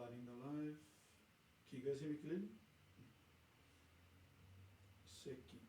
Starting the live. Can you guys hear me clearly? Seki.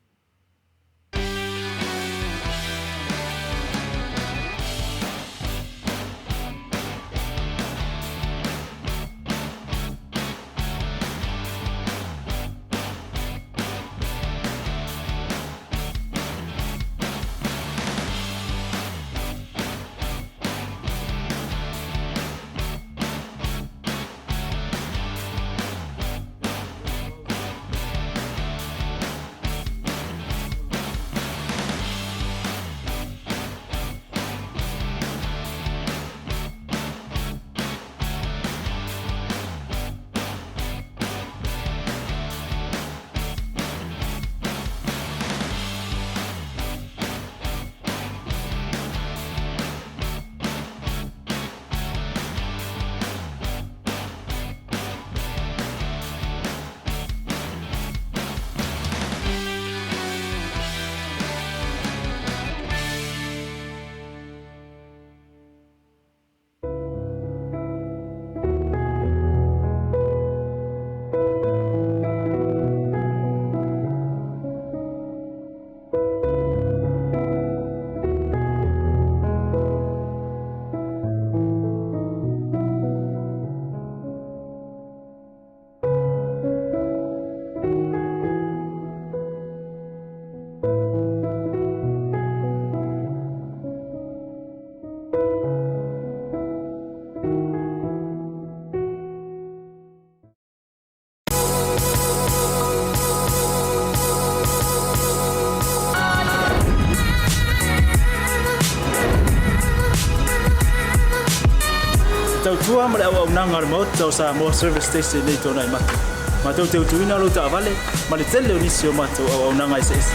Tautua ma le auaunaga a le Maota o Samoa Service Station nei tona i matou. Matou te utuina lou taavale ma le tele o nisi o matou auaunaga eseese.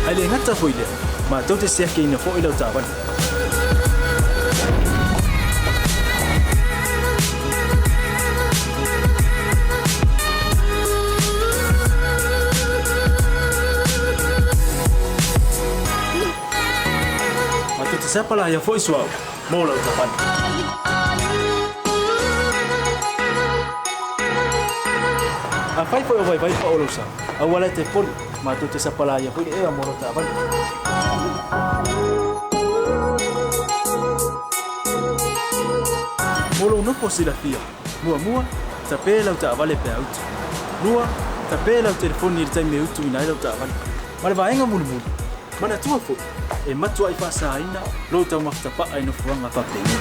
Ae le gata foi lea, matou te siakiina foi lau taavale. Matou te sapalaia foi suauu mo lau taavale. Afai foi o vaivai pao lou sa, aua la e te poli, matou te sapalaia foi le ea mo lau taavale. Mo lou nofo silafia, muamua, tape lau taavale pe a utu. Lua, tape lau telefoni i le taimi e utuina ai lau taavale. Ma le vaega mulimuli, manatua foi, e matuai faasaina lou taumafa tapaa i nofoaga faapenei.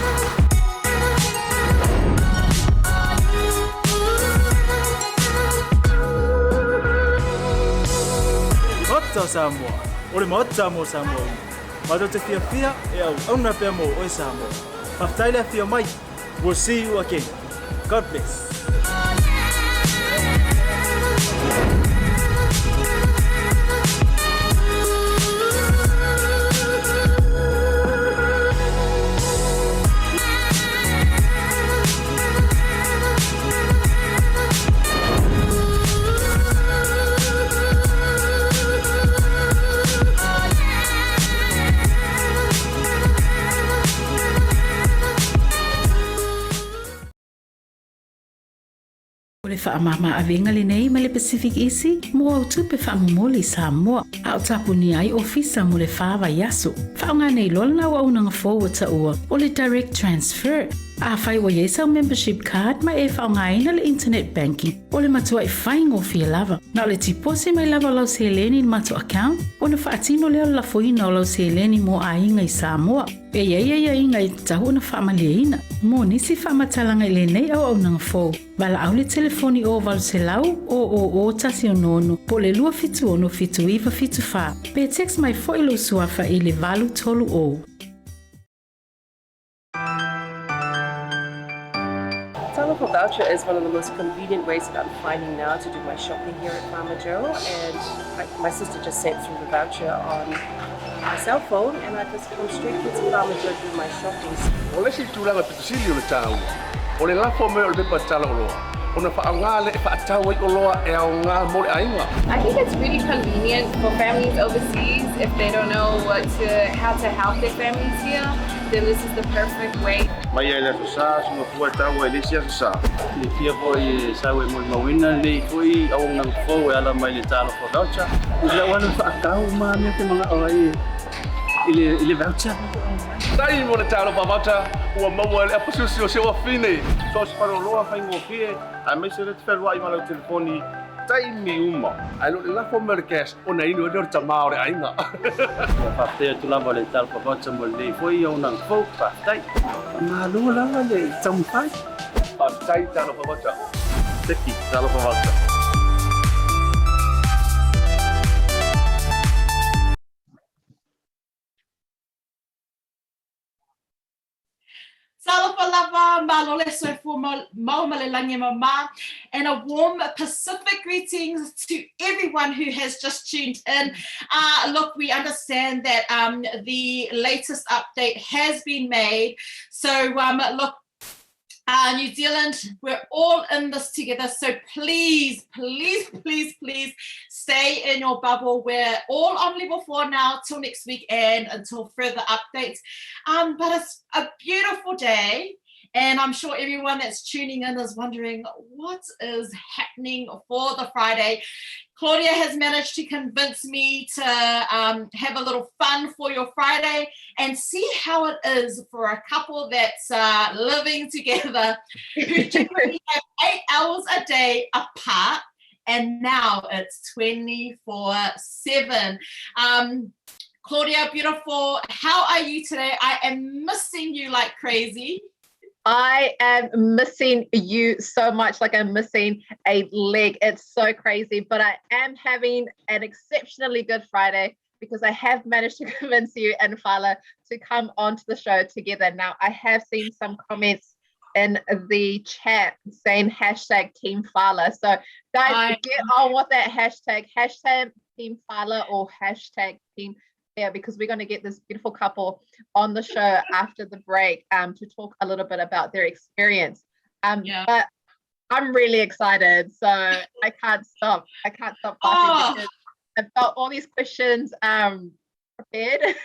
Maota o Samoa, o le Maota mo Samoa uma. Matou te fiafia e auauna pea mo oe Samoa. Faafetai le afio mai. We'll see you again. God bless. O le faamama-avega lenei mai le Pacific Easy mo au tupe faamomoli i Samoa, a o tapunia ai ofisa mo le fa vaiaso. Faaaoga nei loa lana auaunaga fou ua taua o le Direct Transfer. Afai ua i ai sau membership card ma e faaaogaina le internet banking, o le matuai faigofie lava. Na o le tiposi mai lava o lau seleni i le matou account ona faatino lea o le lafoina o lau seleni mo aiga i Samoa. E i ai aiaiga e tatau ona faamalieina. Mo nisi faamatalaga i lenei auaunaga fou, valaau le telefoni o 800 000 166 po o le 276 7974 pe text mai foi lou suafa i le 830. Talofa voucher is one of the most convenient ways that I'm finding now to do my shopping here at Farmer Joe. And my sister just sent through the voucher on my cell phone and I just come straight here to Farmer Joe to do my shopping. O le isi tulaga pito sili o le taua, o le lafo mai o le pepa tala oloa. Ona faaaoga lea e faatau ai oloa e aoga mo le aiga. I think it's really convenient for families overseas if they don't know what to how to help their families here, then this is the perfect way. Mai lava i le Aso Sa, suga fua e tau ai i le isi Aso Sa. Silafia foi e sau e molimauina lenei foi auaunaga fou e ala mai le Talofa Voucher. I lau alu e faatau ma mea ou te manao ai i le voucher. Tai mo le Talofa Voucher ua maua e le apasusi o si ou afine. So o se faleoloa faigofie aemaise lea te fealuai ma lau telefoni taimi uma. Ae le o le lafo mai o le cash ona inu ai lea o le tama o le aiga. Ua faafetai atu lava le Talofa Voucher mo lenei foi auaunaga fou. Faafetai. Faamalo lava le taumafai. Faafetai Talofa Voucher. Seki Talofa Voucher. Talofa lava, malo le soifua mau ma le lagi e mama, and a warm Pacific greetings to everyone who has just tuned in. Uh, look, we understand that um, the latest update has been made. So, um, look, uh, New Zealand, we're all in this together. So please, please, please, please stay in your bubble. We're all on level four now till next week and until further updates. Um, but it's a beautiful day. And I'm sure everyone that's tuning in is wondering what is happening for the Friday. Claudia has managed to convince me to um, have a little fun for your Friday and see how it is for a couple that's uh, living together who generally have eight hours a day apart and now it's 24 7. Um, Claudia, beautiful. How are you today? I am missing you like crazy. I am missing you so much, like I'm missing a leg. It's so crazy, but I am having an exceptionally good Friday because I have managed to convince you and Fala to come onto the show together. Now, I have seen some comments in the chat saying hashtag Team Fala. So, guys, I... get on with that hashtag, hashtag Team Fala or hashtag Team yeah, because we're going to get this beautiful couple on the show after the break um, to talk a little bit about their experience. Um, yeah. But I'm really excited, so I can't stop. I can't stop laughing oh. because I've got all these questions um, prepared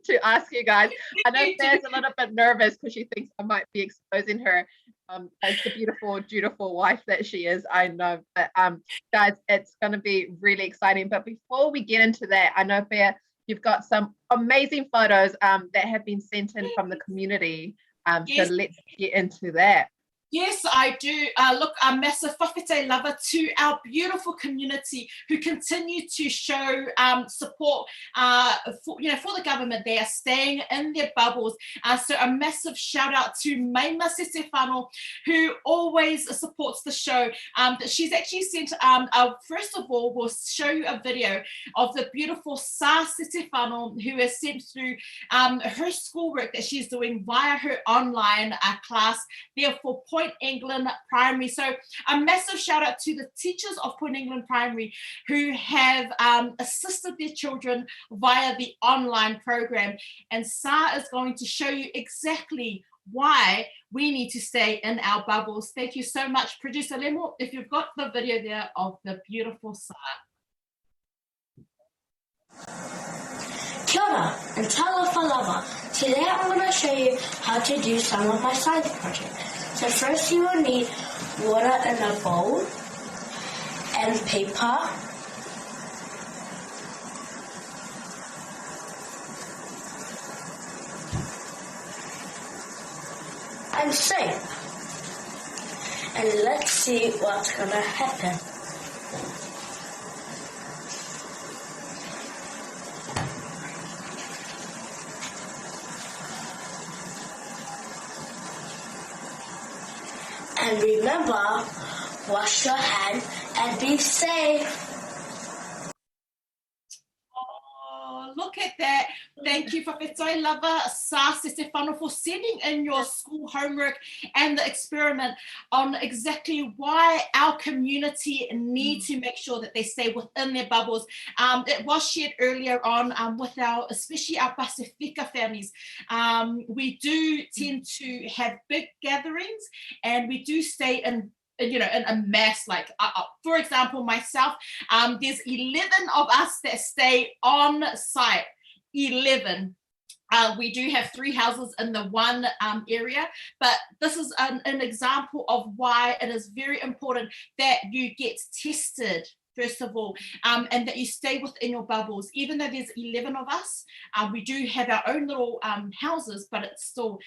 to ask you guys. I know Fair's a little bit nervous because she thinks I might be exposing her um, as the beautiful, dutiful wife that she is. I know. But um, guys, it's going to be really exciting. But before we get into that, I know Fair, you've got some amazing photos um, that have been sent in from the community. Um, yes. So let's get into that. Yes, I do. Uh, look, a massive fafete lover to our beautiful community who continue to show um, support uh, for, you know, for the government. They are staying in their bubbles. Uh, so a massive shout out to Maima Sesefano, who always supports the show. Um, she's actually sent, um, a, first of all, we'll show you a video of the beautiful Sa Sesefano, who has sent through um, her schoolwork that she's doing via her online uh, class there for Point England Primary. So a massive shout out to the teachers of Point England Primary who have um, assisted their children via the online program. And Sa is going to show you exactly why we need to stay in our bubbles. Thank you so much, Producer Lemo, if you've got the video there of the beautiful Sa. Kia ora and talofa lava. Today I'm going to show you how to do some of my science project. So first you will need water in a bowl and paper. And soap. And let's see what's gonna happen. And remember, wash your hand and be safe. Oh, look at that. Thank you, Fafetai Lava Sa Stefano, for sending in your school homework and the experiment on exactly why our community need mm. to make sure that they stay within their bubbles. Um, it was shared earlier on um, with our, especially our Pasifika families. Um, we do tend to have big gatherings and we do stay in you know, in a mass, like, for example, myself, there's 11 of us that stay on site, 11. We do have 3 houses in the one area, but this is an example of why it is very important that you get tested, first of all, and that you stay within your bubbles. Even though there's 11 of us, we do have our own little houses, but it's still,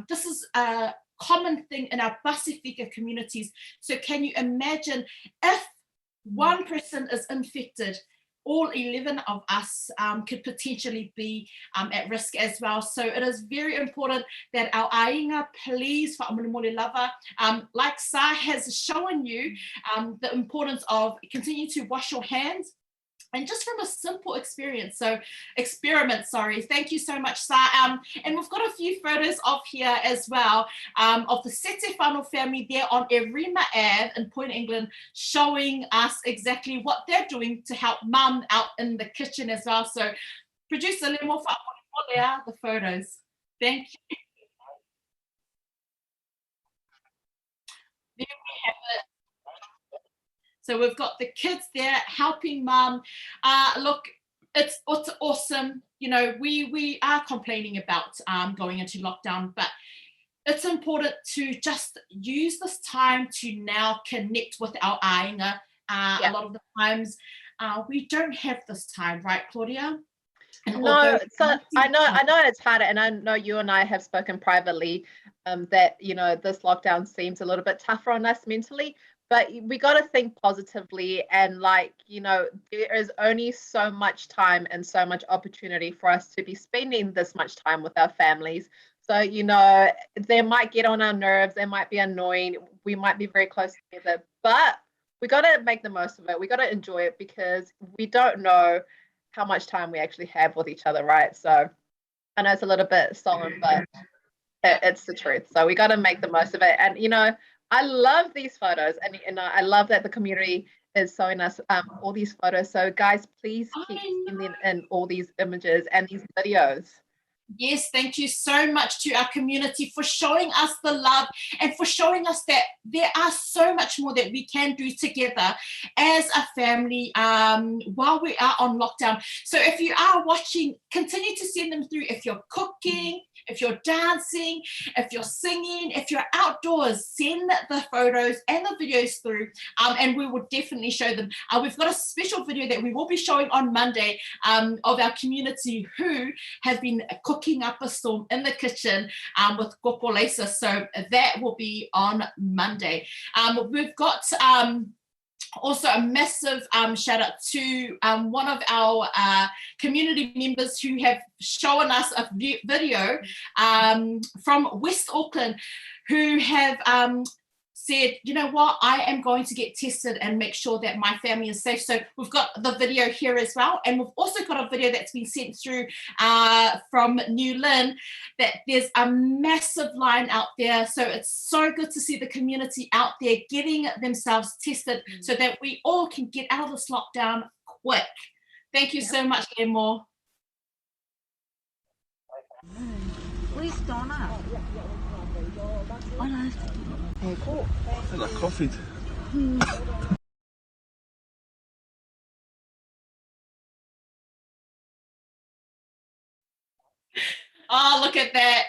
this is a common thing in our Pasifika communities. So can you imagine if one person is infected, all 11 of us could potentially be at risk as well. So it is very important that our aiga, please, fa'amolemole lava, like Sa has shown you, the importance of continue to wash your hands. And just from a simple experience, so experiment, sorry. Thank you so much, Sa. And we've got a few photos of here as well, of the Setefano family there on Erima Ave in Point England, showing us exactly what they're doing to help mum out in the kitchen as well. So producer Lemo, the photos. Thank you. There we have it. So we've got the kids there helping mum. Look, it's awesome. You know, we are complaining about going into lockdown, but it's important to just use this time to now connect with our aiga. A lot of the times we don't have this time, right, Claudia? And No, so I know it's harder, and I know you and I have spoken privately that, you know, this lockdown seems a little bit tougher on us mentally, but we got to think positively, and like, you know, there is only so much time and so much opportunity for us to be spending this much time with our families. So, you know, they might get on our nerves, they might be annoying, we might be very close together, but we got to make the most of it. We got to enjoy it, because we don't know how much time we actually have with each other, right? So I know it's a little bit solemn, but it's the truth. So we got to make the most of it. And, you know, I love these photos, and I love that the community is showing us all these photos. So guys, please keep sending in all these images and these videos. Yes, thank you so much to our community for showing us the love and for showing us that there are so much more that we can do together as a family while we are on lockdown. So if you are watching, continue to send them through. If you're cooking, if you're dancing, if you're singing, if you're outdoors, send the photos and the videos through, and we will definitely show them. We've got a special video that we will be showing on Monday of our community who have been cooking up a storm in the kitchen with koko leisa. So that will be on Monday. We've got also a massive shout out to one of our community members who have shown us a video from West Auckland, who have said, you know what, I am going to get tested and make sure that my family is safe. So we've got the video here as well. And we've also got a video that's been sent through from New Lynn, that there's a massive line out there. So it's so good to see the community out there getting themselves tested so that we all can get out of this lockdown quick. Thank you so much, Lemo. Like coffee. Oh, look at that.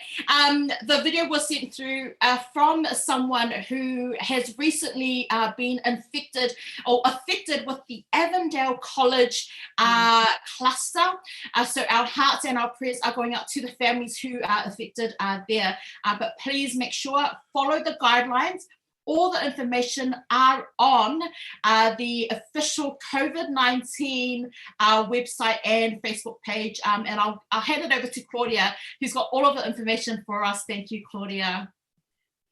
The video was sent through from someone who has recently been infected or affected with the Avondale College cluster. So our hearts and our prayers are going out to the families who are affected there. But please make sure, follow the guidelines. All the information are on the official COVID-19 website and Facebook page. And I'll hand it over to Claudia, who's got all of the information for us. Thank you, Claudia.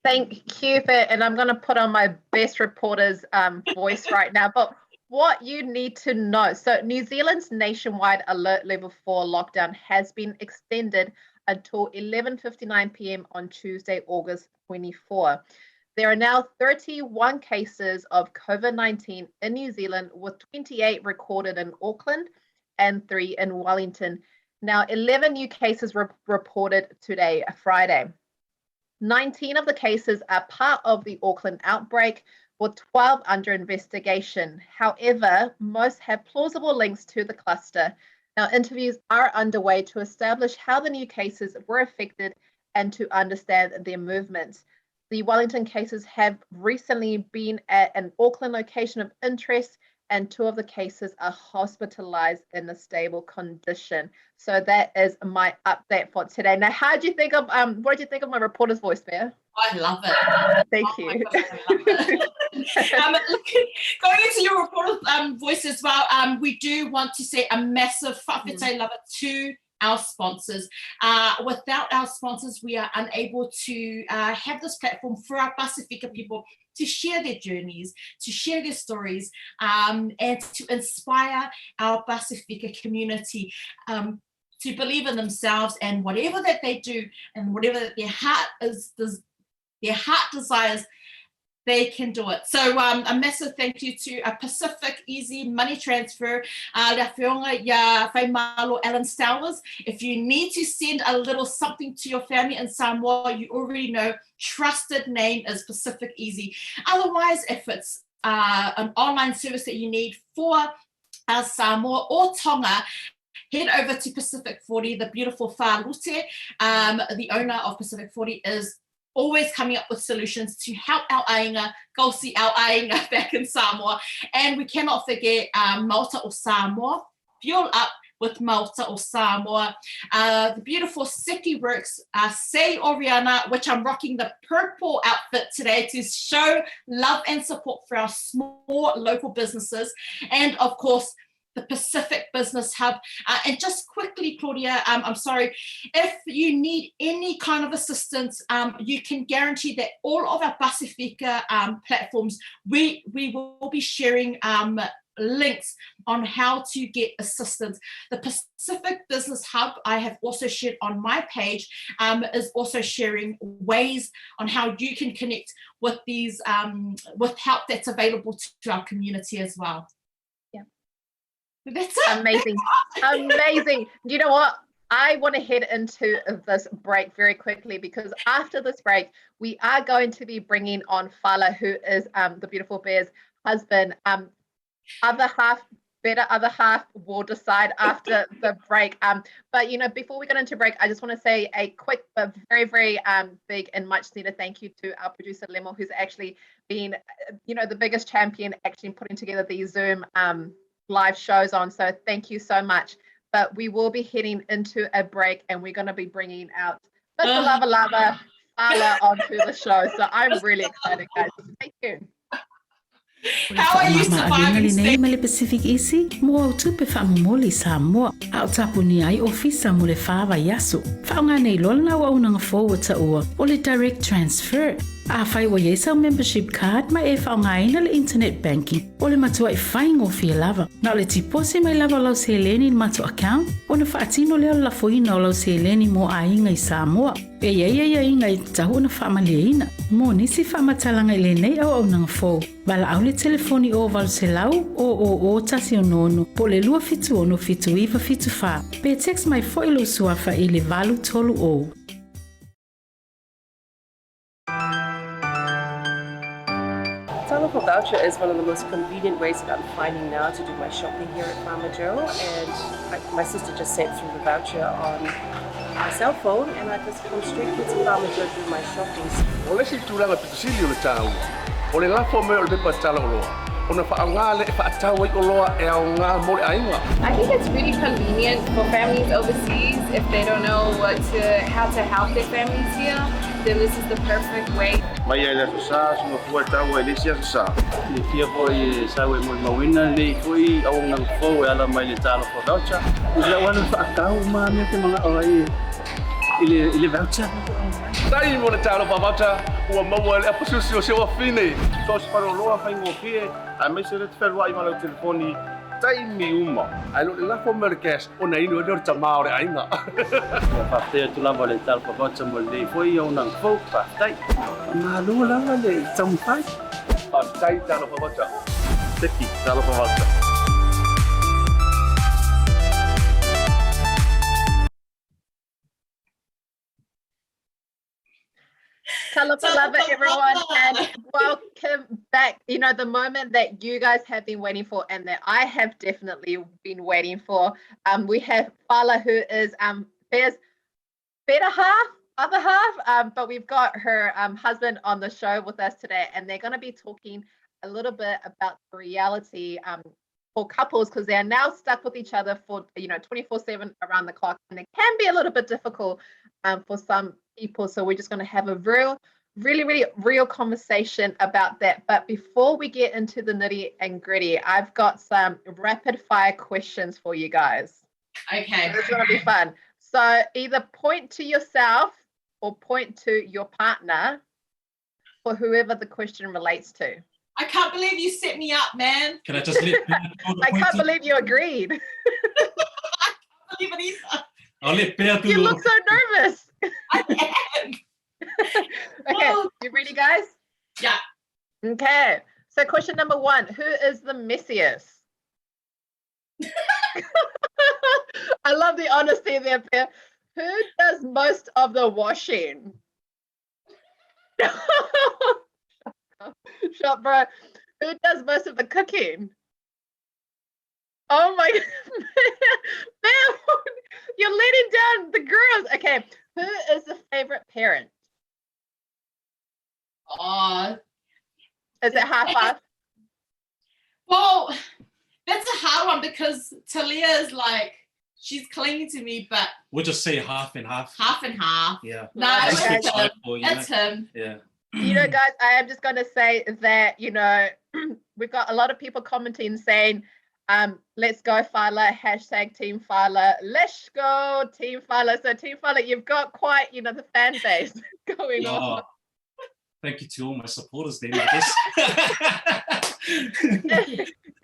Thank you, and I'm going to put on my best reporter's voice right now. But what you need to know. So New Zealand's nationwide alert level 4 lockdown has been extended until 11:59 p.m. on Tuesday, August 24. There are now 31 cases of COVID-19 in New Zealand, with 28 recorded in Auckland and 3 in Wellington. Now, 11 new cases were reported today, Friday. 19 of the cases are part of the Auckland outbreak, with 12 under investigation. However, most have plausible links to the cluster. Now, interviews are underway to establish how the new cases were affected and to understand their movements. The Wellington cases have recently been at an Auckland location of interest, and 2 of the cases are hospitalized in a stable condition. So that is my update for today. Now, how do you think of what did you think of my reporter's voice, Bear? I love it. Thank you. Gosh, I love it. Look, going into your reporter's voice as well, we do want to say a massive fa'afetai lava to our sponsors. Without our sponsors, we are unable to have this platform for our Pasifika people to share their journeys, to share their stories, and to inspire our Pasifika community to believe in themselves and whatever that they do and whatever that their heart is, their heart desires, they can do it. So a massive thank you to a Pacific Easy Money Transfer, le afioga ia Faimalo Alan Stowers. If you need to send a little something to your family in Samoa, you already know trusted name is Pacific Easy. Otherwise, if it's an online service that you need for Samoa or Tonga, head over to Pacific 40, the beautiful Falute. The owner of Pacific 40 is always coming up with solutions to help our ainga, go see our ainga back in Samoa. And we cannot forget Malta or Samoa, fuel up with Malta or Samoa. The beautiful Seki Works, Say Oriana, which I'm rocking the purple outfit today to show love and support for our small local businesses. And of course, the Pacific Business Hub. And just quickly, Claudia, I'm sorry, if you need any kind of assistance, you can guarantee that all of our Pasifika platforms, we will be sharing links on how to get assistance. The Pacific Business Hub, I have also shared on my page, is also sharing ways on how you can connect with these, with help that's available to our community as well. Yeah. That's it. Amazing. Amazing. You know what? I want to head into this break very quickly, because after this break, we are going to be bringing on Fala, who is the beautiful Bear's husband. Other half, better other half, will decide after the break. But, you know, before we get into break, I just want to say a quick but very, very big and much needed thank you to our producer, Lemo, who's actually been, you know, the biggest champion actually putting together these Zoom live shows on. So thank you so much. But we will be heading into a break, and we're going to be bringing out Mr. Lava Lava Fala onto the show. So I'm really excited, guys. Stay tuned. How are you Faamama avega surviving? lenei ma le Pacific Easy mo au tupe faamomoli i Samoa, a o tapunia ai ofisa mo le 4 vaiaso. Faaaoga nei loa lena auaunaga fou ua taua o le direct transfer. Afai ua iai sau membership card ma e faaaogaina le internet banking, o le matua'i faigofie lava. Na o le tiposi mai lava o lau seleni i le matou account, ona faatino lea o le lafoina o lau seleni mo aiga i Samoa. E iai aiaiga e tatau ona faamalieina. Mo nisi faamatalaga i lenei auaunaga fou, valaau le telefoni o 800 000 166 po o le 276 7974 pe text mai foi lou suafa i le 830. Talofa voucher is one of the most convenient ways that I'm finding now to do my shopping here at Farmer Joe, and my sister just sent through the voucher on my cell phone, and I just come straight here to Farmer Joe to do my shopping. O le isi tulaga pito sili o le taua, o le lafo mai o le pepa tala oloa, ona faaaoga lea e faatau ai oloa e aoga mo le aiga. I think it's really convenient for families overseas if they don't know how to help their families here, then this is the perfect way. Mai ai le aso Sa, suga fua e tau ai le isi aso Sa. Le fia foi e sau e molimauina lenei foi auaunaga fou e ala mai le Talofa voucher. O lau alu faatau ma mea te manga'o ai i le voucher. Taimi mo le Talofa voucher, ua maua e le apasiosi o si ou afine. So o se faleoloa faigofie, aemaise le te fealuai ma lau telefoni taimi uma. Ae le o le lafo mai o le cash, ona inu ai lea o le tamā o le aiga. Ia faafetai atu lava le Talofa voucher mo lenei foi auaunaga fou, faafetai. Malo lava le taumafai. Faafetai Talofa voucher. Seki Talofa voucher. Talofa lava, everyone, and welcome back. You know, the moment that you guys have been waiting for and that I have definitely been waiting for. We have Fala, who is Fea's better half, other half, but we've got her husband on the show with us today, and they're going to be talking a little bit about the reality for couples, because they are now stuck with each other for 24/7 around the clock, and it can be a little bit difficult for some people. So we're just going to have a really, really real conversation about that. But before we get into the nitty and gritty, I've got some rapid fire questions for you guys. Okay. It's going to be fun. So either point to yourself or point to your partner for whoever the question relates to. I can't believe you set me up, man. Can I just let Pea do all the I can't pointing? believe you agreed. I can't believe it either. I'll let Pea do You all look the so nervous. I am. Okay, you ready, guys? Yeah. Okay. So question number 1, who is the messiest? I love the honesty there, Pea. Who does most of the washing? Shut, bro. Who does most of the cooking? Oh my God. Man, you're letting down the girls. Okay, who is the favorite parent? Oh. Is it half half? Well, that's a hard one because Talia is like, she's clinging to me, but We'll just say half and half. Half and half. Yeah. No, Just it's be him. careful, you It's know? him. Yeah. Guys, I am just going to say that, we've got a lot of people commenting saying, let's go Fala, hashtag Team Fala, let's go Team Fala. So Team Fala, you've got quite, the fan base going on. Oh, thank you to all my supporters then, I guess.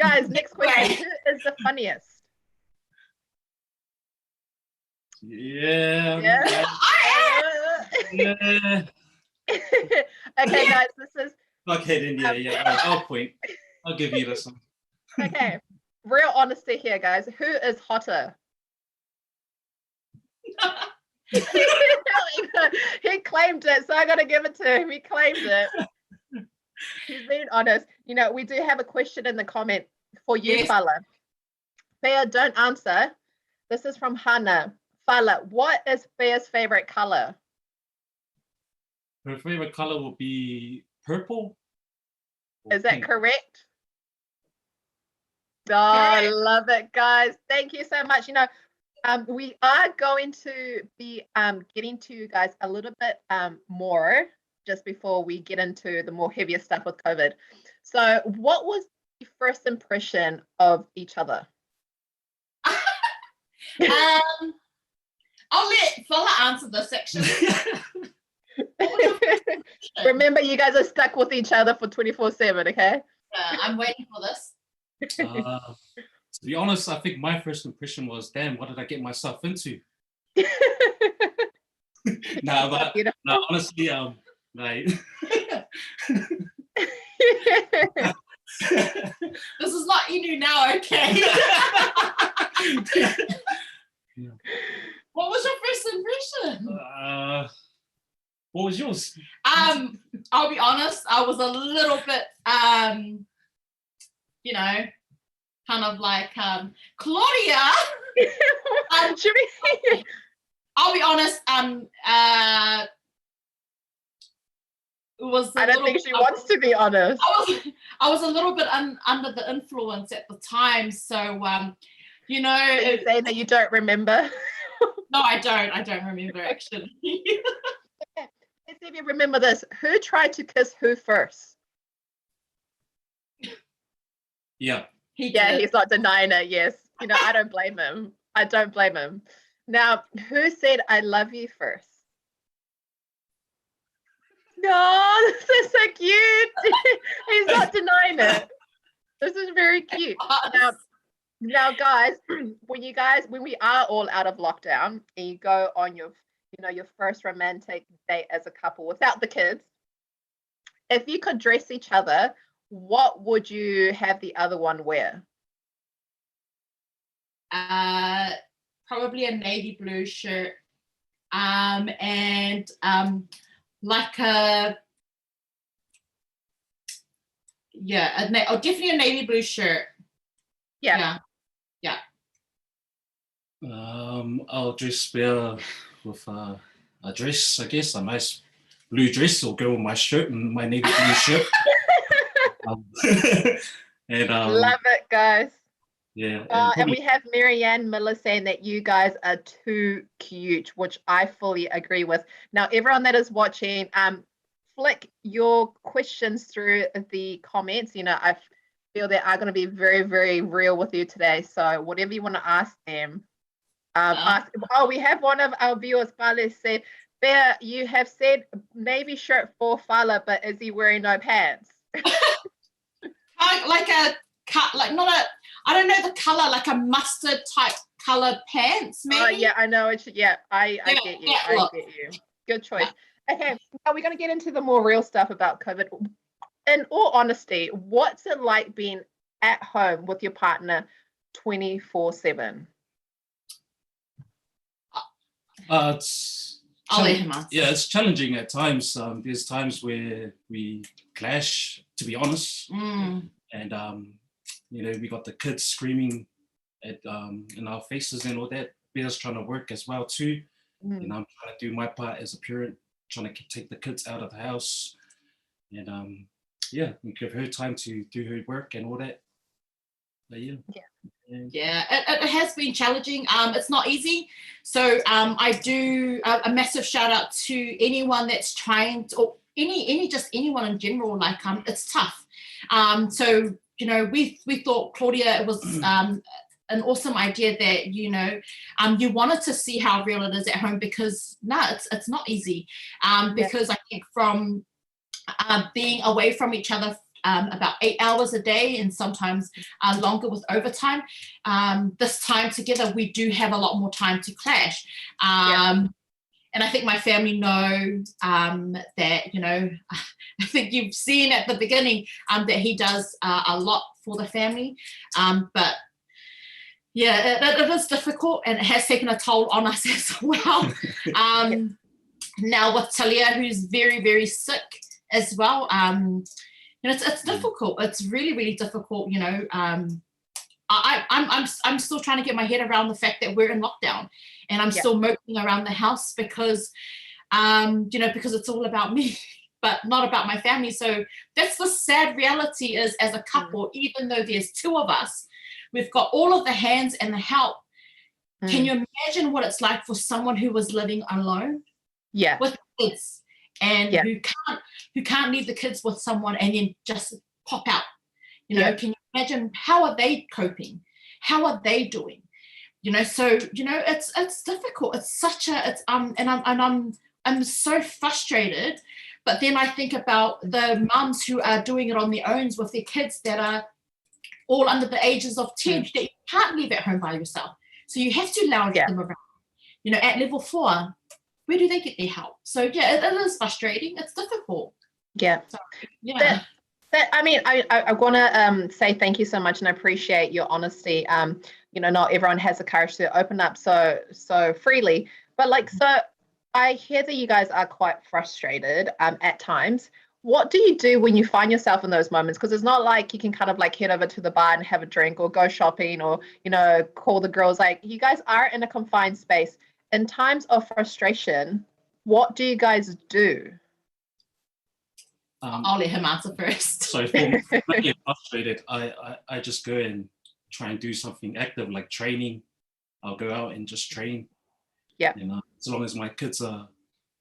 Guys, next question. Who is the funniest? Yeah. Yeah. Yeah. Okay, guys, this is... Okay, then, yeah, yeah. All right, I'll point. I'll give you this one. Okay, real honesty here, guys. Who is hotter? He claimed it, so I got to give it to him. He claimed it. He's being honest. We do have a question in the comment for you, Yes. Fala. Fea, don't answer. This is from Hannah. Fala, what is Fea's favorite color? Her favorite color will be purple. Or Is that pink. correct? Oh, I love it, guys. Thank you so much. We are going to be getting to you guys a little bit more just before we get into the more heavier stuff with COVID. So what was the first impression of each other? I'll let Fala answer this section. Remember, you guys are stuck with each other for 24/7, okay? I'm waiting for this. To be honest, I think my first impression was, damn, what did I get myself into? Nah, but Beautiful. no, honestly, like This is not Inu now, okay? Yeah. What was your first impression? What was yours? I'll be honest, I was a little bit, kind of like Claudia. Should we? I'll be honest. It was a I don't little think she bit wants to be honest. I was a little bit under the influence at the time, so Are you it saying that you don't remember? No, I don't. I don't remember actually. Okay. Let's see if you remember this. Who tried to kiss who first? Yeah. He Yeah, did. he's not denying it. Yes. I don't blame him. I don't blame him. Now, who said I love you first? No, this is so cute. He's not denying it. This is very cute. Now, guys, when we are all out of lockdown and you go on your first romantic date as a couple without the kids, if you could dress each other, what would you have the other one wear? Probably a navy blue shirt, and like a yeah, a, oh, definitely a navy blue shirt. Yeah. Yeah. Yeah. I'll dress better with a dress, I guess, a nice blue dress will go with my shirt and my navy blue shirt. And Love it, guys. Yeah, And and we have Marianne Miller saying that you guys are too cute, which I fully agree with. Now, everyone that is watching, flick your questions through the comments. You know, I feel they are going to be very, very real with you today. So whatever you want to ask them, ask. Oh, we have one of our viewers, Bale, said, Bear, you have said navy shirt for Fala, but is he wearing no pants? Like a cut, like not a, I don't know the color, like a mustard type color pants, maybe. Oh, yeah, I know. It's, yeah, I Yeah, get you. yeah, I look. get you. Good choice. Okay, now we're going to get into the more real stuff about COVID. In all honesty, what's it like being at home with your partner 24/7? It's I'll let him answer. Yeah, it's challenging at times. There's times where we clash, to be honest. And we got the kids screaming at in our faces and all that. Bea's trying to work as well too. And I'm trying to do my part as a parent, trying to take the kids out of the house. And we give her time to do her work and all that. But yeah. Yeah. Yeah, it has been challenging. It's not easy. So I do a massive shout out to anyone that's trying to, or any, any, just anyone in general. It's tough. So we thought, Claudia, it was an awesome idea that you wanted to see how real it is at home, because no, nah, it's not easy. Because I think from being away from each other about 8 hours a day, and sometimes longer with overtime, this time together we do have a lot more time to clash. And I think my family know that I think you've seen at the beginning that he does a lot for the family. But yeah, it is difficult, and it has taken a toll on us as well. Now with Talia, who's very, very sick as well, it's difficult. It's really, really difficult. I'm still trying to get my head around the fact that we're in lockdown, and I'm still moping around the house because it's all about me, but not about my family. So that's the sad reality is, as a couple, even though there's two of us, we've got all of the hands and the help. Can you imagine what it's like for someone who was living alone? With kids, and who can't leave the kids with someone and then just pop out. Can you imagine how are they coping? How are they doing? So it's difficult. It's such a, it's, and I'm, I'm so frustrated. But then I think about the mums who are doing it on their own with their kids that are all under the ages of 10, that you can't leave at home by yourself. So you have to lounge them around. At level 4, where do they get their help? It is frustrating. It's difficult. I want to say thank you so much, and I appreciate your honesty. Not everyone has the courage to open up so freely. But I hear that you guys are quite frustrated at times. What do you do when you find yourself in those moments? Because it's not like you can kind of like head over to the bar and have a drink or go shopping or call the girls. You guys are in a confined space. In times of frustration, what do you guys do? I'll let him answer first. So for me, when I get frustrated, I just go and try and do something active, like training. I'll go out and just train. As long as my kids are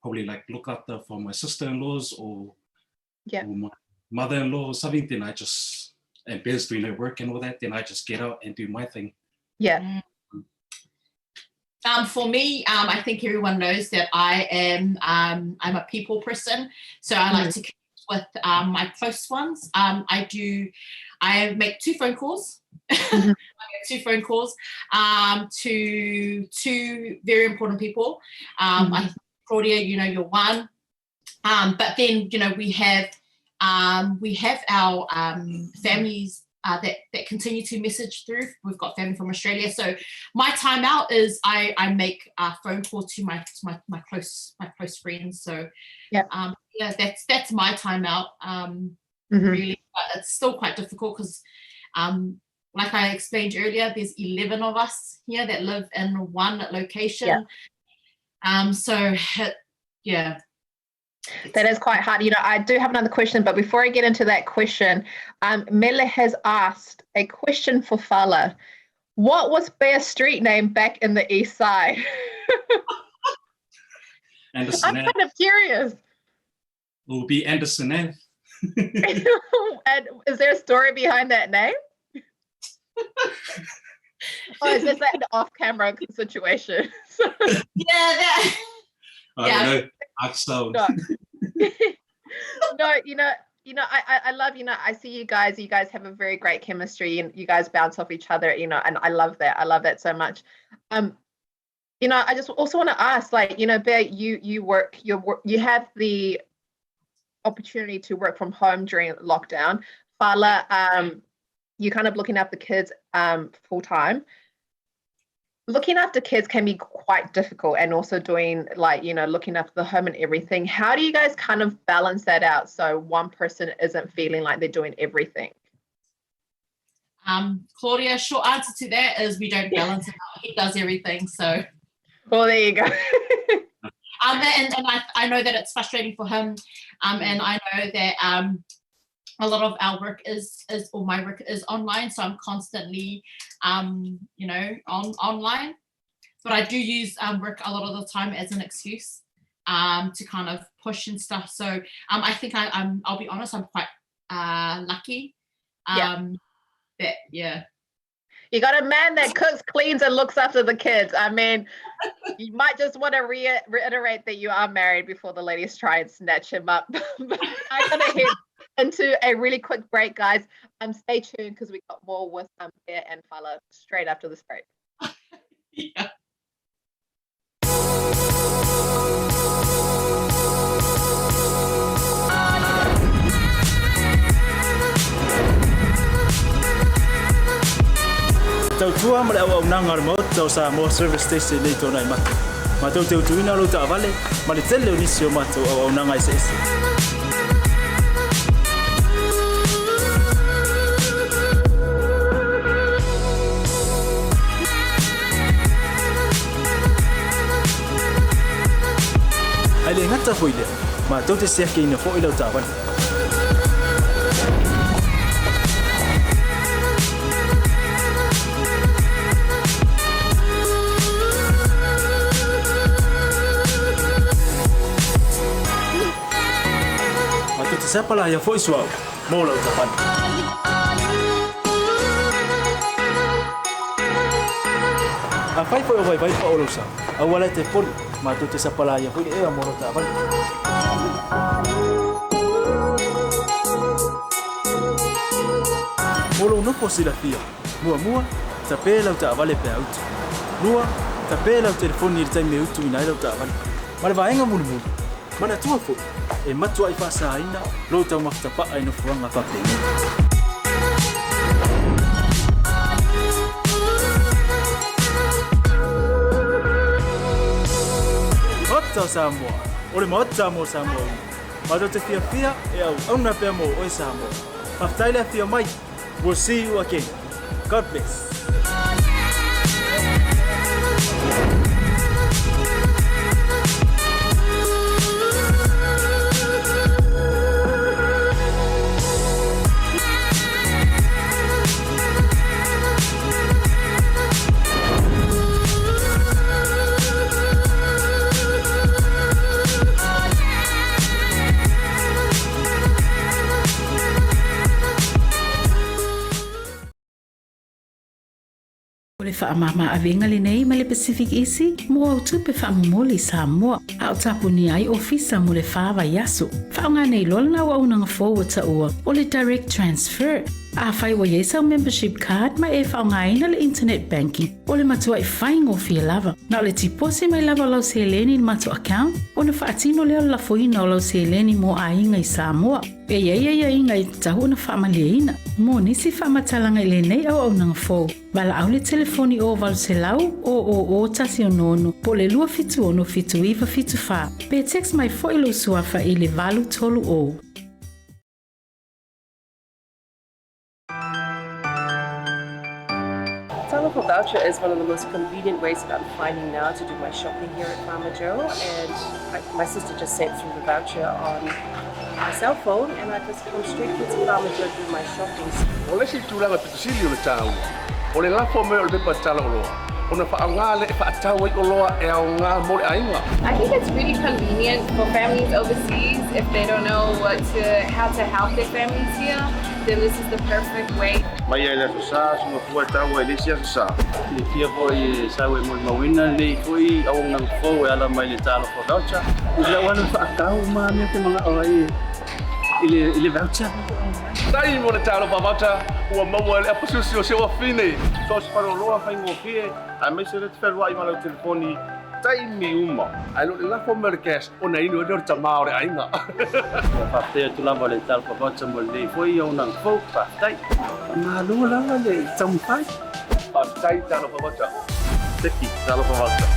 probably looked after for my sister-in-laws or my mother-in-law or something, then I just, and Bear's doing her work and all that, then I just get out and do my thing. For me, I think everyone knows that I'm a people person. So I like to connect with my close ones. I make 2 phone calls. I make 2 phone calls to 2 very important people. Claudia, you're one. But then, we have our families uh, that that continue to message through. We've got family from Australia. So my time out is I I make a phone call to my to my, my close my close friends. So yeah, yeah, that's that's my time out. Mm-hmm. Really, but it's still quite difficult because, like I explained earlier, there's 11 of us here that live in one location. Yeah. So yeah. That is quite hard. You know, I do have another question, but before I get into that question, Mele has asked a question for Fala. What was Bear's street name back in the East Side? Anderson I'm Ave. kind of curious. It will be Anderson Ave. And is there a story behind that name? Or is this an off-camera situation? Yeah, that. I Yeah. don't know. Axel. No. No, you know, I love, you know, I see you guys have a very great chemistry and you guys bounce off each other, you know, and I love that. I love that so much. You know, I just also want to ask, like, you know, Bear, you work, you have the opportunity to work from home during lockdown. Fala, you're kind of looking after kids full time. Looking after kids can be quite difficult, and also doing, like, you know, looking after the home and everything. How do you guys kind of balance that out so one person isn't feeling like they're doing everything? Claudia, short answer to that is we don't balance it out. He does everything. So, Well, there you go. And I know that it's frustrating for him, and I know that a lot of our work is, is, or my work is online, so I'm constantly, you know, on online. But I do use work a lot of the time as an excuse to kind of push and stuff. So I think I'll be honest, I'm quite lucky. Yeah. That, yeah. You got a man that cooks, cleans, and looks after the kids. I mean, you might just want to reiterate that you are married before the ladies try and snatch him up. But I'm going to head into a really quick break, guys. Stay tuned because we got more with Bear and Fala straight after this break. Yeah. Tautua ma le auaunaga a le Maota o Samoa Service Station nei tona i matou. Matou te utuina lou taavale ma le tele o nisi o matou auaunaga eseese. Ae le gata foi lea, matou te siakiina foi lau taavale. Matou te sapala ia foi suau, mo lau taavale. Afai foi o vaivai pa o lau sa, auala e te poli, matou te sapala ia foi le ea mo lau taavale. Mo lou nofo silafia, muamua, tape lau taavale pe autu. Lua, tape lau telefoni i le taimi e utuina ai lau taavale. Ma le vaega mulimuli, manatua foi, e matuai faasaina lou taumafatapa'a i nofoaga faapenei. Maota o Samoa, o le Maota mo Samoa uma. Matou te fiafia e auauna pea mo oe Samoa. Faafetai le afio mai. We'll see you again. God bless. O le faamama avega lenei ma le Pacific Easy mo au tupe faamomoli i Samoa, a o tapunia ai ofisa mo le 4 vaiaso. Faaaoga nei loa lena auaunaga fou ua taua o le Direct Transfer. Afai ua i ai sau membership card ma e faaaogaina le internet banking, o le matuaʻi faigofie lava. Na o le tiposi mai lava o lau seleni i le matou account, ona faatino lea o le lafoina o lau seleni mo aiga i Samoa. E i ai aiaiga e tatau ona faamalieina. Mo nisi faamatalaga i lenei auaunaga fou, valaau le telefoni o 800 000 166 po o le 276 7974 pe text mai foi lou suafa i le 830. Talofa voucher is one of the most convenient ways that I'm finding now to do my shopping here at Farmer Joe. And my sister just sent through the voucher on my cell phone, and I just come straight here to Farmer Joe to do my shopping. O le isi tulaga pito sili o le taua, o le lafo mai o le pepa tala oloa, ona faaaoga lea e faatau ai oloa e aoga mo le aiga. I think it's really convenient for families overseas if they don't know what to how to help their families here, then this is the perfect way. Mai lava i le Aso Sa, soona fua e tau ai i le isi Aso Sa. Silafia foi e sau e molimauina lenei foi auaunaga fou e ala mai le Talofa Voucher. I lau alu faatau ma mea te manao ai i le voucher. Taimi mo le Talofa Voucher ua maua e le apasusi o si ou afine. So o se faleoloa faigofie aemaise lea te fealuai ma lau telefoni taimi uma. Ae le o le lafo mai o le cash ona inu ai lea o le tama o le aiga. Ua faafetai atu lava le Talofa Voucher mo lenei foi auaunaga fou. Faafetai. Faamalo lava le taumafai. Faafetai Talofa Voucher. Seki Talofa Voucher.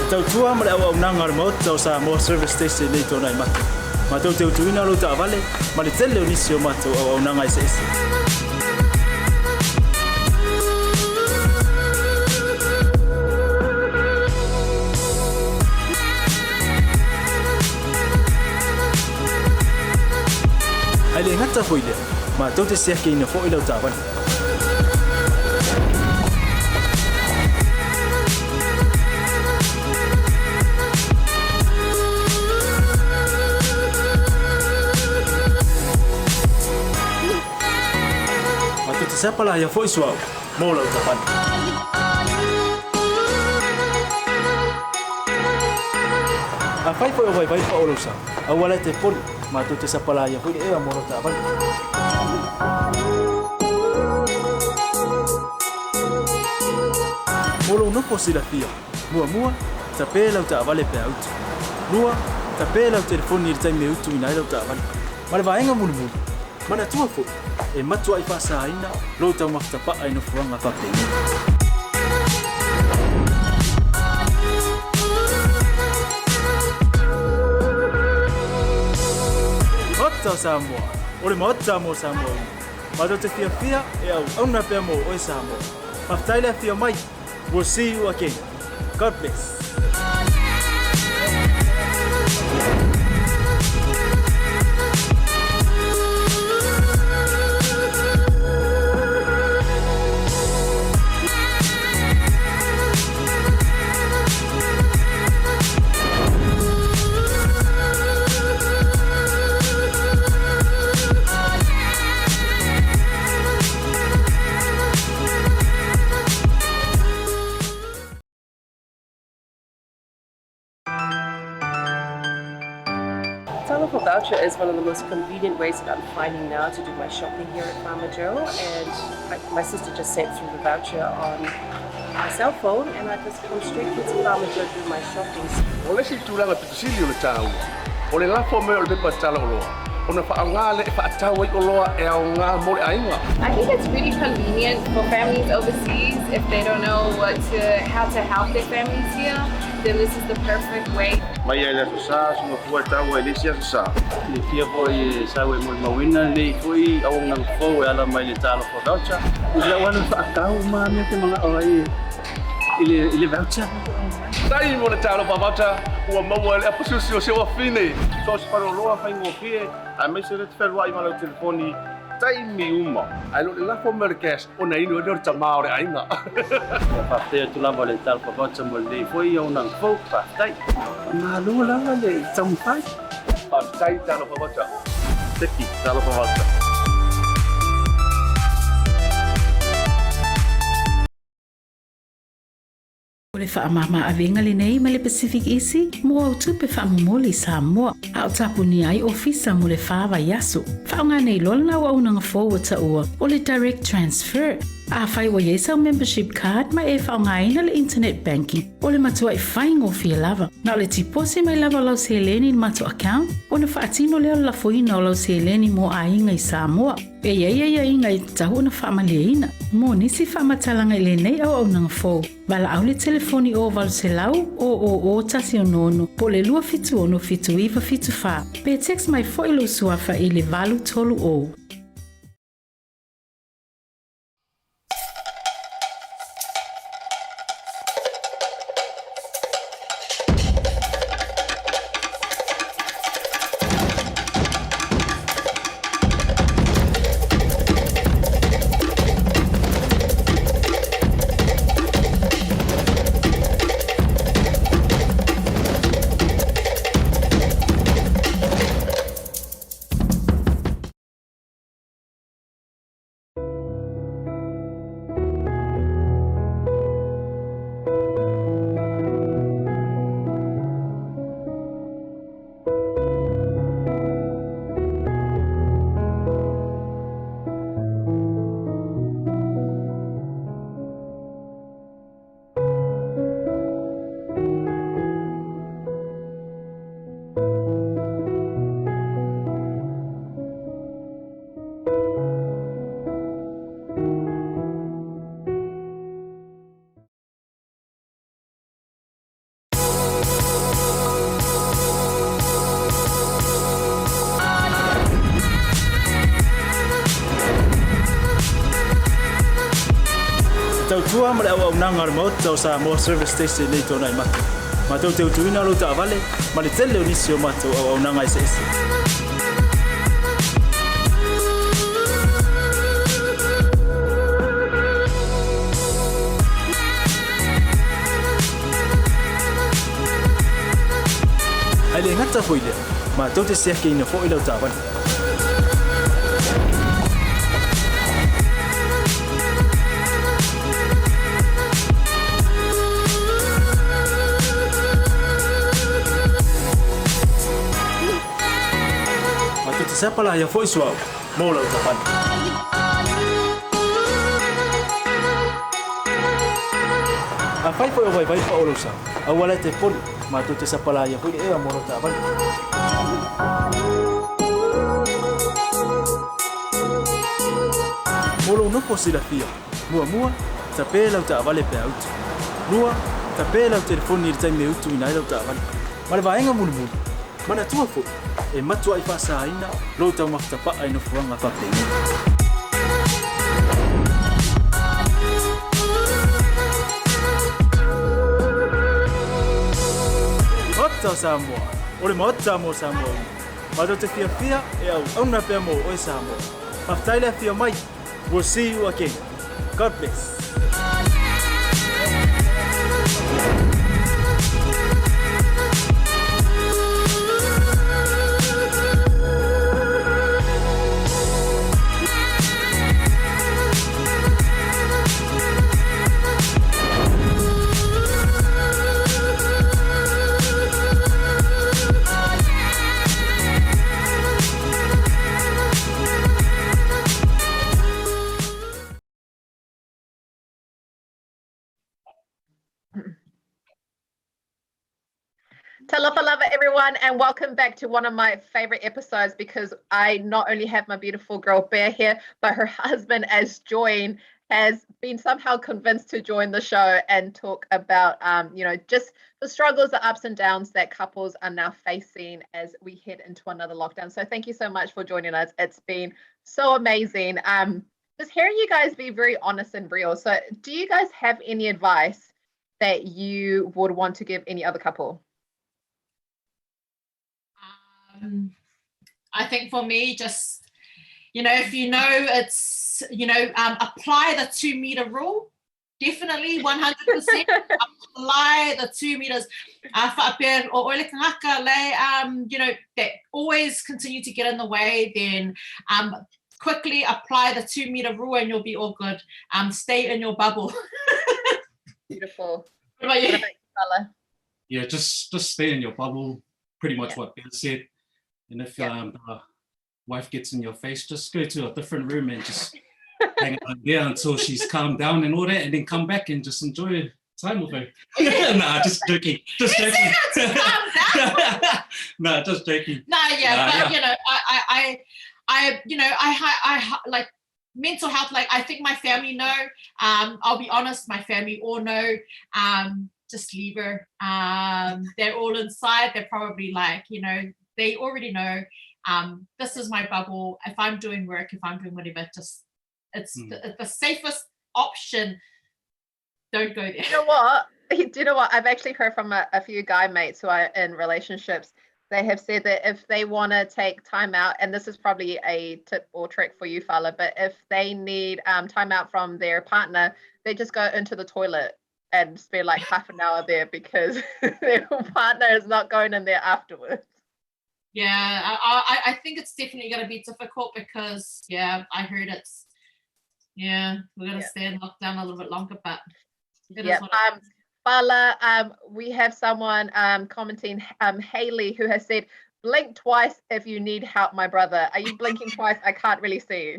E tautua ma le auaunaga a le Maota o Samoa Service Station nei tona i matou. Matou te utuina lou taavale ma le tele o nisi o matou auaunaga eseese. Ae le gata foi lea, matou te siakiina foi lau taavale. Matou te sapalaia foi suauu mo lau taavale. Afai foi o vaivai pao lou sa, aua la e te poli, matou te sapalaia foi le ea mo lau taavale. Mo lou nofo silafia, muamua, Tape lau taavale pe a utu. Lua, tape lau telefoni i le taimi e utuina ai lau taavale. Ma le vaega mulimuli, manatua foi, e matuai faasaina lou taumafa tapaa i nofoaga faapenei. Maota o Samoa, o le Maota mo Samoa uma. Matou te fiafia e auauna pea mo oe Samoa. Faafetai le afio mai. We'll see you again. God bless. Talofa voucher is one of the most convenient ways that I'm finding now to do my shopping here at Farmer Joe. And I, my sister just sent through the voucher on my cell phone and I just come straight here to Farmer Joe to do my shopping. O le isi tulaga pito sili o le taua, o le lafo mai o le pepa tala oloa, ona faaaoga lea e faatau ai oloa e aoga mo le aiga. I think it's really convenient for families overseas if they don't know what to, how to help their families here, then this is the perfect way. Mai lava i le Aso Sa, soona fua e tau ai i le isi Aso Sa. Silafia foi e sau e molimauina lenei foi auaunaga fou e ala mai le Talofa Voucher. I lau alu faatau ma mea te manao ai i le, i le voucher. Tai mo le Talofa Voucher ua maua e le apusiusi o si ou afine. So o se faleoloa faigofie aemaise lea te fealuai ma lau telefoni taimi uma. Ae le o le lafo mai o le cash ona inu ai lea o le tama o le aiga. Ia faafetai atu lava le Talofa Voucher mo lenei foi auaunaga fou. Faafetai. Malo lava le taumafai. Faafetai Talofa Voucher. Seki Talofa Voucher. O le faamama avega lenei ma le Pacific Easy mo au tupe faamomoli i Samoa, a o tapunia ai ofisa mo le fa vaiaso. Faaaoga nei loa lana auaunaga fou ua taua o le Direct Transfer. Afai ua i ai sau membership card ma e faaaogaina le internet banking, o le matuai faigofie lava. Na o le tiposi mai lava o lau seleni i le matou account, ona faatino lea o le lafoina o lau seleni mo aiga i Samoa. E i ai aiaiga e tatau ona faamalieina. Mo nisi faamatalaga i lenei auaunaga fou, valaau le telefoni o 800 000 166 po o le 276 7974 pe text mai foi lou suafa i le 830. Te tautua ma le auaunaga a le Maota o Samoa Service Station nei tona i matou. Matou te utuina lou taavale ma le tele o nisi o matou auaunaga eseese. Ae le gata foi lea, matou te siakiina foi lau taavale. Matou te sapalaia foi suauu mo lau taavale. Afai foi o vaivai paʻa o lou sa, aua la e te popole, matou te sapalaia foi le ea mo lau taavale. Mo lou nofo silafia, muamua, tape lau taavale pe a utu. Lua, tape lau telefoni i le taimi e utuina ai lau taavale. Ma le vaega mulimuli, manatua foi, e matuai faasaina lou taumafa tapa'a i nofoaga faapenei. Maota o Samoa, o le Maota mo Samoa uma. Matou te fiafia e auauna pea mo oe Samoa. Faafetai le afio mai. We'll see you again. God bless. Talofa lava everyone and welcome back to one of my favorite episodes because I not only have my beautiful girl Bear here, but her husband as joined has been somehow convinced to join the show and talk about, you know, just the struggles, the ups and downs that couples are now facing as we head into another lockdown. So thank you so much for joining us. It's been so amazing. Just hearing you guys be very honest and real. So do you guys have any advice that you would want to give any other couple? I think for me, just, you know, if you know it's, you know, apply the 2 meter rule. Definitely 100% apply the 2 meters. Whaapea o oe le kangaka, le, you know, that always continue to get in the way, then quickly apply the 2 meter rule and you'll be all good. Stay in your bubble. Beautiful. What about you? What about you, Fala? Yeah, just stay in your bubble, pretty much what Ben said. And if the wife gets in your face, just go to a different room and just hang out there until she's calmed down and all that, and then come back and just enjoy time with her. Nah, just joking. Just joking. Calm down. Nah, just joking. Nah, yeah, Nah, but yeah. you know, I, you know, I like mental health. Like, I think my family know. I'll be honest, my family all know. Just leave her. They're all inside. They're probably like, you know, they already know. This is my bubble. If I'm doing work, if I'm doing whatever, just it's the safest option. Don't go there. You know what? Do you know what? I've actually heard from a few guy mates who are in relationships. They have said that if they want to take time out, and this is probably a tip or trick for you, Fala, but if they need time out from their partner, they just go into the toilet and spend like half an hour there because their partner is not going in there afterwards. Yeah, I think it's definitely going to be difficult because, yeah, I heard it's, yeah, we're going to stay in lockdown a little bit longer, but it is what it is. Fala, we have someone commenting, Haley, who has said, blink twice if you need help, my brother. Are you blinking twice? I can't really see.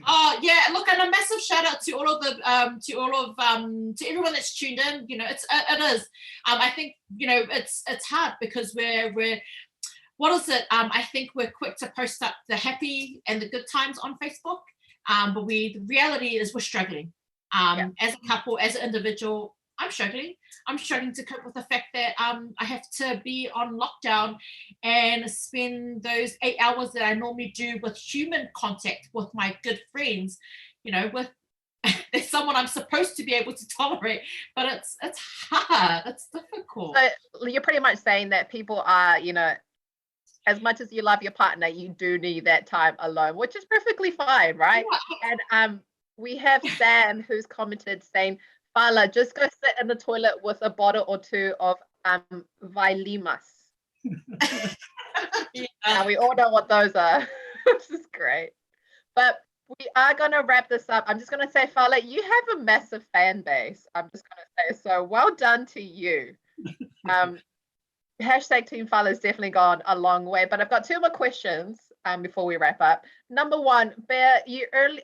Oh, yeah, look, and a massive shout out to all of the to all of to everyone that's tuned in. You know, it's, it is. I think, you know, it's hard because we're what is it? I think we're quick to post up the happy and the good times on Facebook, but the reality is we're struggling. As a couple, as an individual, I'm struggling. I'm struggling to cope with the fact that I have to be on lockdown and spend those 8 hours that I normally do with human contact with my good friends, you know, with there's someone I'm supposed to be able to tolerate, but it's hard, it's difficult. So you're pretty much saying that people are, you know, as much as you love your partner, you do need that time alone, which is perfectly fine, right? And we have Sam who's commented saying, Fala, just go sit in the toilet with a bottle or two of Vailimas. Now we all know what those are. This is great. But we are going to wrap this up. I'm just going to say, Fala, you have a massive fan base. I'm just going to say, so well done to you. Hashtag Team Fala has definitely gone a long way. But I've got two more questions before we wrap up. Number one, Bear,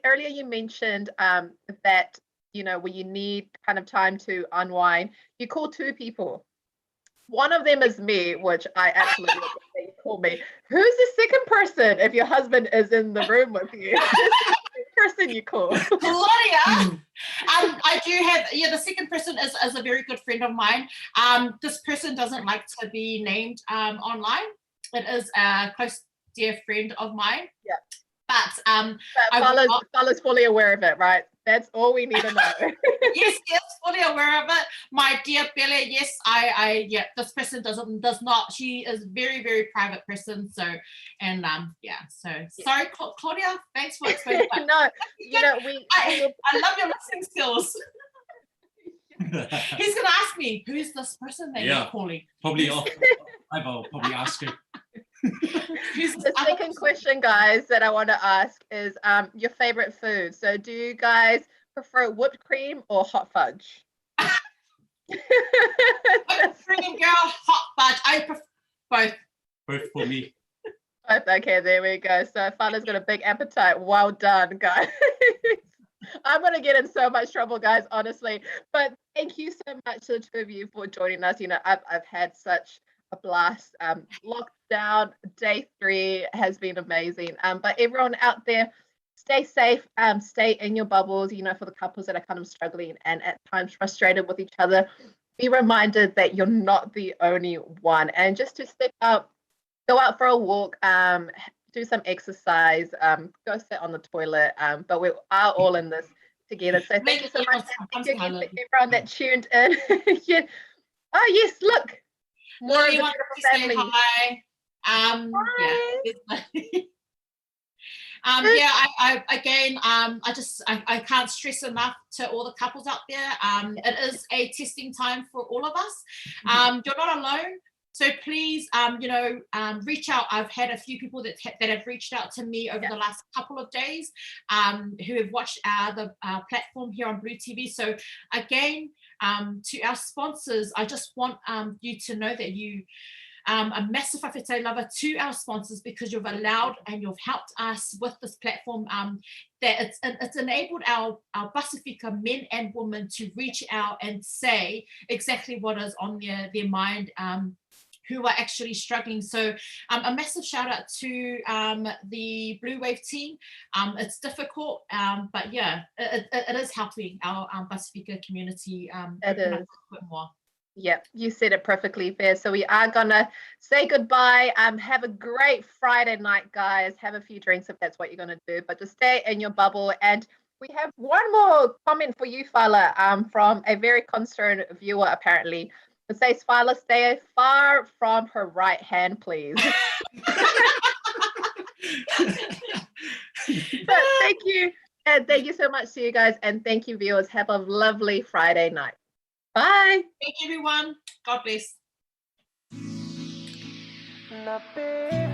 earlier you mentioned that you know, where you need kind of time to unwind, you call two people. One of them is me, which I absolutely adore that you call me. Who's the second person if your husband is in the room with you? Who's the person you call? Claudia. I do have, yeah, the second person is a very good friend of mine. This person doesn't like to be named online. It is a close dear friend of mine. Yeah. But But I will not- Fala's fully aware of it, right? That's all we need to know. Yes, fully aware of it. My dear Bele, yes, I, yeah, this person does not, she is very, very private person. So, and yeah, so sorry, Claudia, thanks for explaining. But No, you know, we I love your listening skills. He's going to ask me, who's this person that you're calling? Probably off. I'll probably ask her. The second question, guys, that I want to ask is your favorite food. So do you guys prefer whipped cream or hot fudge? Whipped cream, girl, hot fudge. I prefer both. Both for me. Both. Okay, there we go. So Fala's got a big appetite. Well done, guys. I'm going to get in so much trouble, guys, honestly. But thank you so much to the two of you for joining us. You know, I've had such a blast. Lockdown day 3 has been amazing. But everyone out there, stay safe, stay in your bubbles. You know, for the couples that are kind of struggling and at times frustrated with each other, be reminded that you're not the only one. And just to step out, go out for a walk, do some exercise, go sit on the toilet. But we are all in this together. So thank you so much. Thank you again to everyone that tuned in. Yeah. Oh, yes, look. More of Lily the wants beautiful to say family. hi. Yeah. Yeah, I again, I just, I can't stress enough to all the couples out there. It is a testing time for all of us. You're not alone. So please, reach out. I've had a few people that have reached out to me over the last couple of days, who have watched the platform here on Blue TV. So again, to our sponsors, I just want you to know that you a massive fa'afetai lover to our sponsors, because you've allowed and you've helped us with this platform, that it's enabled our Pasifika men and women to reach out and say exactly what is on their mind, who are actually struggling. So a massive shout out to the Blue Wave team. It's difficult, but yeah, it is helping our Pasifika community. It open up is. a bit more. Yep, you said it perfectly fair. So we are going to say goodbye. Have a great Friday night, guys. Have a few drinks if that's what you're going to do, but just stay in your bubble. And we have one more comment for you, Fala, from a very concerned viewer, apparently. It says, Fala, stay far from her right hand, please. But thank you. And thank you so much to you guys. And thank you, viewers. Have a lovely Friday night. Bye. Thank you, everyone. God bless.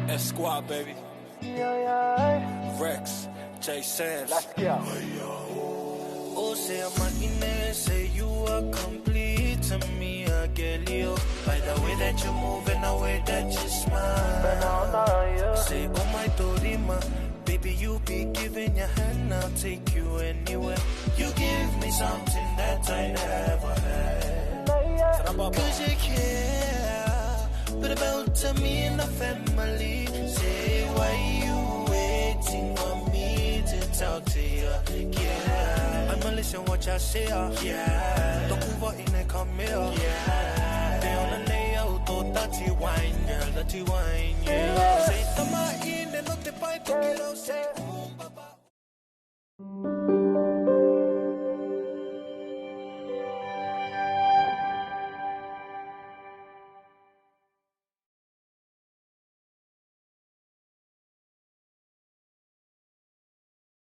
S Squad, baby. Rex, J Samms. Let's go. Oh, say I'm a say you are complete to me, I get you. By the way that you move and the way that you smile. Say, oh my Dorima, baby, you be giving your hand, I'll take you anywhere. You give me something that I never had. Cause you care, but about to me and the family. Say, why you waiting for me to talk to you? Yeah, I'ma listen what you say. Yeah, don't go in and come here. Yeah, they on the nail, to dirty wine, girl, dirty wine. Yeah, say, tama in and not the pipe, to get out, say.